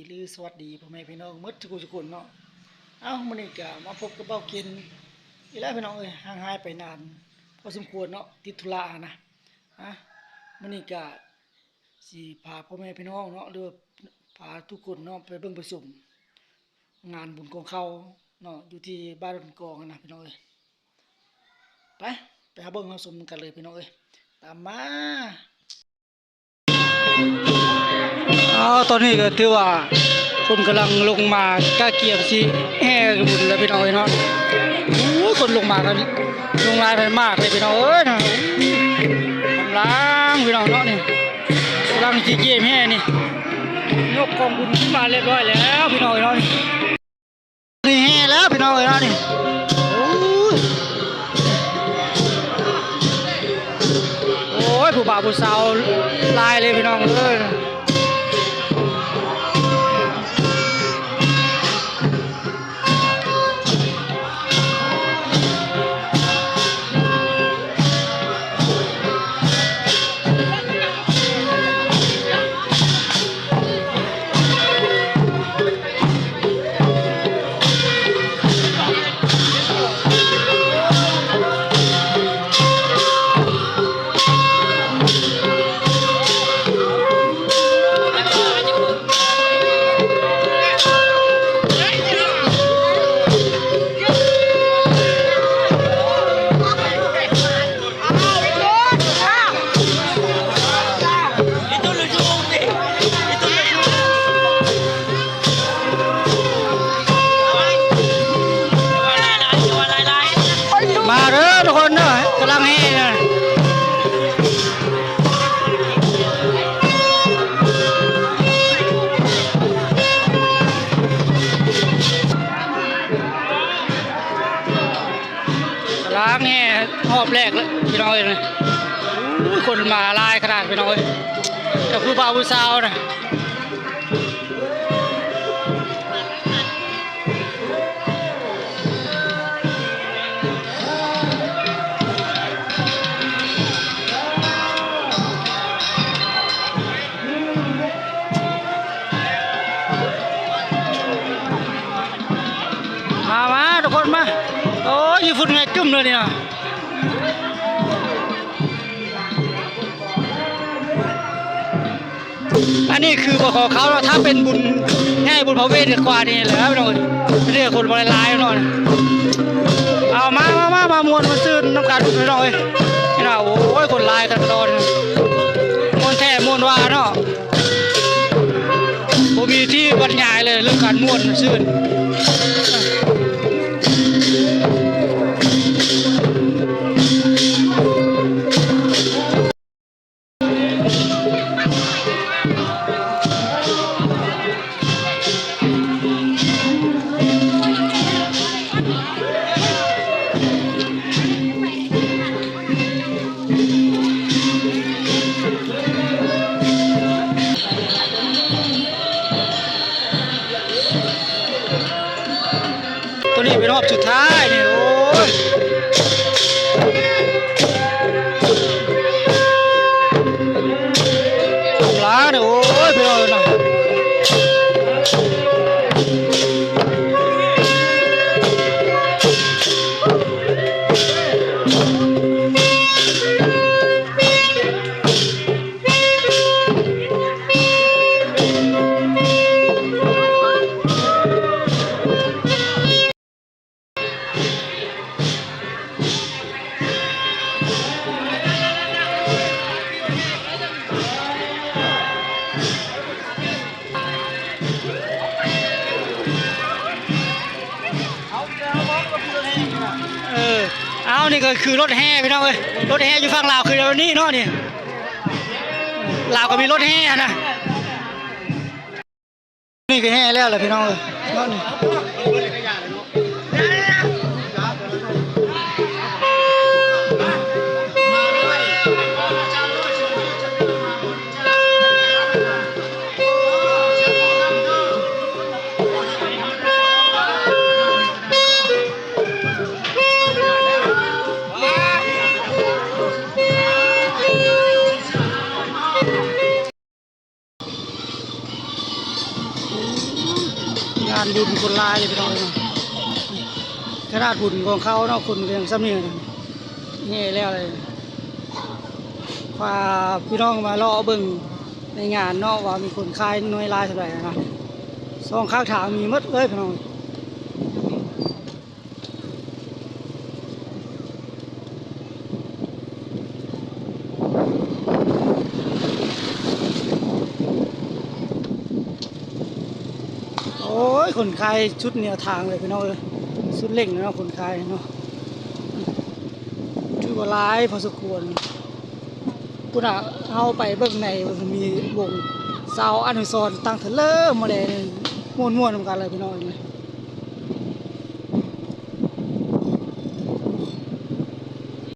ຫຼືສະຫວັດດີພໍ່ແມ່ພີ່ນ້ອງໝົດທຸກຜູ້ທຸກຄົນເນາະ. ເອົ້າ ມື້ນີ້ກະມາພົບກັບເບົາເກນອີກແລ້ວພີ່ນ້ອງເອີຍ, ຫ່າງຫາຍໄປນານພໍສົມຄວນເນາະ ຕິດທຸລະຫັ້ນນະ. ອາ ມື້ນີ້ກະຊິພາພໍ່ແມ່ພີ່ນ້ອງເນາະ ຫຼືວ່າພາທຸກຄົນເນາະ ໄປເບິ່ງໄປຊົມງານບຸນກອງເຂົ້າເນາະ ຢູ່ທີ່ບ້ານດອນກອງຫັ້ນນະພີ່ນ້ອງເອີຍ. ໄປ ໄປຫາເບິ່ງຫາຊົມກັນເລີຍພີ່ນ້ອງເອີຍ, ຕາມມາ. ເອົາ ຕອນນີ້ກໍຖືວ່າຄົນກຳລັງລົງມາກະກຽມຊິແຫ່ບຸນແລ້ວພີ່ນ້ອງເອີຍເນາະ. ໂອ້ຍ ຄົນລົງມາກັນ ລົງຫຼາຍມາກເລີຍພີ່ນ້ອງເອີຍເນາະ. ກຳລັງພີ່ນ້ອງເນາະ ນີ້ ກຳລັງຊິກຽມແຫ່ນີ້ ຍົກກອງບຸນຂຶ້ນມາຮຽບຮ້ອຍແລ້ວພີ່ນ້ອງເອີຍເນາະ. ນີ້ແຫ່ແລ້ວພີ່ນ້ອງເອີຍເນາະນີ້. ໂອ້ຍ ໂອ້ຍ ຜູ້ບ່າວຜູ້ສາວຫຼາຍເລີຍພີ່ນ້ອງເອີຍ. ມາເດີທຸກຄົນເດີ ກຳລັງແຫ່ນະ. ກຳລັງແຫ່ຮອບແລກແລ້ວພີ່ນ້ອງເອີຍ. ໂອ້ຍ ຄົນມາຫຼາຍຂະໜາດພີ່ນ້ອງເອີຍ, ແຕ່ຜູ້ບ່າວຜູ້ສາວນະ. ມາ ມາ ທຸກຄົນມາ. ໂອ້ຍ ຢູ່ພຸ້ນແຮງກຶ້ມເລີຍນີ້ນະ. ອັນນີ້ຄືບໍ່ຂໍເຂົ້າເນາະ, ຖ້າເປັນບຸນໃຫຍ່ ບຸນພະເວດກວ່ານີ້ແຫຼະພີ່ນ້ອງເອີຍ, ເລືອກຄົນບໍ່ຫຼາຍໆເນາະ. ເອົາ ມາ ມາ ມາ ມາມ່ວນມາຊື່ນນຳກັນພີ່ນ້ອງເອີຍ. ນີ້ນະ ໂອ້ຍ ຄົນຫຼາຍຄັກດອນ, ມ່ວນແທ້ມ່ວນວ່າເນາະ. ບໍ່ມີທີ່ບັນຍາຍເລີຍເລື່ອງການມ່ວນຊື່ນ. ໂຕນີ້ເປັນຮອບສຸດທ້າຍນີ້ ໂອ້ຍ ຫຼາຍເດີ ໂອ້ຍ ພີ່ນ້ອງເອີຍນະ. ເອີ ເອົາ ນີ້ກໍຄືລົດແຫ່ພີ່ນ້ອງເອີຍ, ລົດແຫ່ຢູ່ຝັ່ງລາວຄືແນວນີ້ເນາະ. ນີ້ລາວກໍມີລົດແຫ່ຫັ້ນນະ. ນີ້ກໍແຫ່ແລ້ວແຫຼະພີ່ນ້ອງເອີຍເນາະນີ້. ໂອ້ ງານບຸນຄົນຫຼາຍເດ້ພີ່ນ້ອງເອີຍ. ຂະໜາດບຸນຂອງເຂົາເນາະ ຄົນກໍຍັງສ່ຳນີ້ ແຫ່ແລ້ວເລີຍ. ພາພີ່ນ້ອງມາເລາະເບິ່ງໃນງານເນາະ ວ່າມີຄົນຂາຍໜ່ວຍລາຍເທົ່າໃດນະ. ສອງຂ້າງທາງມີໝົດເລີຍພີ່ນ້ອງ. ໂອ້ຍ ຄົນຂາຍສຸດແນວທາງເລີຍພີ່ນ້ອງເອີຍ. ສຸດເລັ່ງເນາະ ຄົນຂາຍເນາະ ຖືວ່າຫຼາຍພໍສົມຄວນ. ພຸ້ນນະ ເຮົາໄປເບິ່ງໃນ ມີວົງຊາວອະນຸສອນຕັ້ງເທີເລີມາແດ່ ມ່ວນໆນຳກັນເລີຍພີ່ນ້ອງເອີຍ.